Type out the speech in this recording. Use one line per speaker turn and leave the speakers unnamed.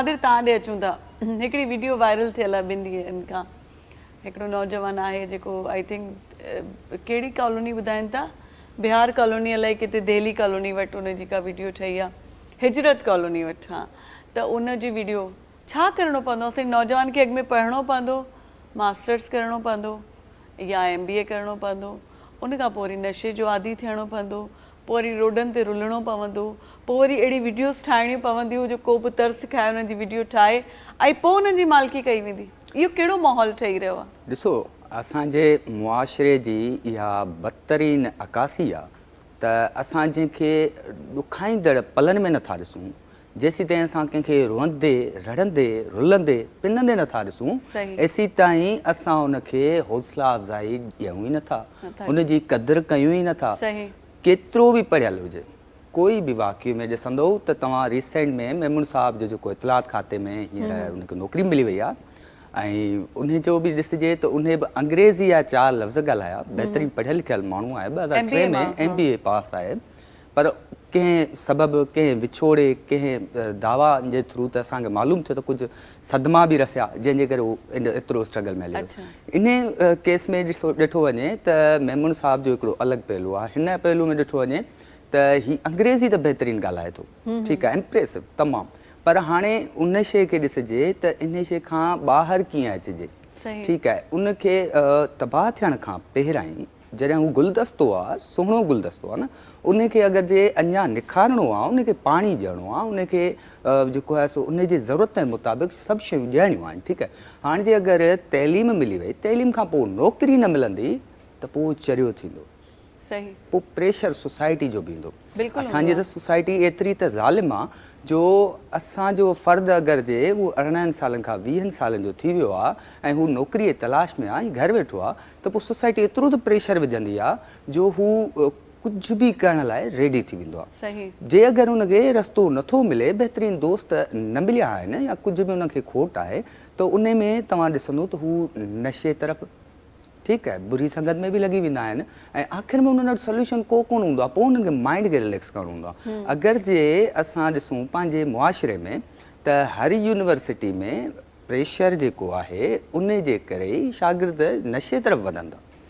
نادر توهان ڏي اچون ٿا. هڪڙي وڊيو وائرل ٿيل آهي ٻن ڏينهن کان. هڪڙو نوجوان آهي جيڪو I think ڪهڙي ڪالوني ٻڌائين ٿا بهار ڪالوني الائي ڪٿي دهلي ڪالوني وٽ ان جي ڪا وڊيو ٺهي آهي هجرت ڪالوني وٽ ها ته ان جي وڊيو ڇا ڪرڻو پوندو اسان جي نوجوان کي اڳ ۾ پڙهڻو پوندو ماسٽرس ڪرڻو پوندو يا ايم بي اي ڪرڻو پوندو ان کان پوء وري نشي جو عادي ٿيڻو پوندو پوء وري روڊن تي رلڻو پوندو، پوء وري اهڙي وڊيوز ٺاهڻيون پونديون جو ڪو به ترس کائي انهن جي وڊيو ٺاهي ۽ پوء انهن جي مالڪي ڪئي ويندي. اهو ڪهڙو ماحول ٺهي رهيو آهي؟
ڏسو اسان جي معاشري جي اها بدترين عڪاسي آ ته اسان جنهن کي ڏکائيندڙ پلن ۾ نٿا ڏسون، جيسيتائين اسان ڪنهن کي روئندي، رڙندي، رلندي، پنندي نٿا ڏسون، ايسيتائين اسان ان کي حوصلا افزائي ڏيون ئي نٿا، ان جي قدر ڪيون ئي نٿا. ڪيترو به پڙهيل هجي، ڪوئي به واقعي ۾ ڏسندؤ ته توهان ريسينٽ ۾ ميمڻ صاحب جو جيڪو اطلاعات کاتي ۾ هينئر ان کي نوڪري ملي وئي آهي ۽ انهي جو به ڏسجي ته انهي به انگريزي جا چار لفظ ڳالهايا، بهترين پڙهيل لکيل ماڻهو آهي، 2003 ۾ ايم بي اي پاس آهي، پر ڪنهن سبب، ڪنهن وڇوڙي، ڪنهن دعويٰ جي ٿرو ته اسان کي معلوم ٿيو ته ڪجهه صدما به رسيا جنهن جي ڪري هو ايترو اسٽرگل ۾ هلي ويو. انهي ڪيس ۾ ڏسو ڏٺو وڃي ته ميمڻ صاحب جو هڪڙو الڳ پهلو آهي. هن پهلو ۾ ڏٺو وڃي ته هي انگريزي ته بهترين ڳالهائي ٿو، ٺيڪ آهي، امپريسو تمام، پر هاڻي ان شيء کي ڏسجي ته انهي شيء کان ٻاهر ڪيئن اچجي، ٺيڪ آهي، ان کي تباهه ٿيڻ کان پهريائين جڏهن هو گلدستو آ، سهڻو گلدستو آ نه، ان کي اگر جي اڃا نکارڻو آ، ان کي پاڻي ڏيڻو آ، ان کي جيڪو آهي سو ان جي ضرورت جي مطابق سڀ شيون ڏيڻيون آهن، ٺيڪ آهي. هاڻ جي اگر تعليم ملي وئي، تعليم کان پوء نوڪري نه ملندي ته پوء هو چريو ٿيندو. پوء پريشر سوسائٽي جو به ايندو. اسان جي ته سوسائٽي ايتري ته ظالم آ جو اسان جو فرد اگر جي هو 18 سالن کان 20 سالن جو ٿي ويو آ ۽ هو نوڪري جي تلاش ۾ آ ۽ گهر ويٺو آ ته پوء سوسائٽي ايترو ته پريشر وجهندي آ جو هو ڪجهه به ڪرڻ لاء ريڊي ٿي ويندو آ. جي اگر ان کي رستو نٿو ملي، بهترين دوست نه مليا آهن يا ڪجهه به ان کي کوٽ آهي ته انهي ۾ توهان ڏسندو ته هو نشي طرف ٺيڪ آهي بري سنگت ۾ به لڳي ويندا آهن ۽ آخر ۾ انهن وٽ سوليوشن ڪو ڪونه هوندو آهي پوء انهن کي مائنڊ کي رليڪس ڪرڻو هوندو آهي. اگر جي اسان ڏسون پنهنجي معاشري ۾ ته هر يونيورسٽي ۾ پريشر جيڪو آهي ان جي ڪري ئي شاگرد نشي طرف وڌن ٿا.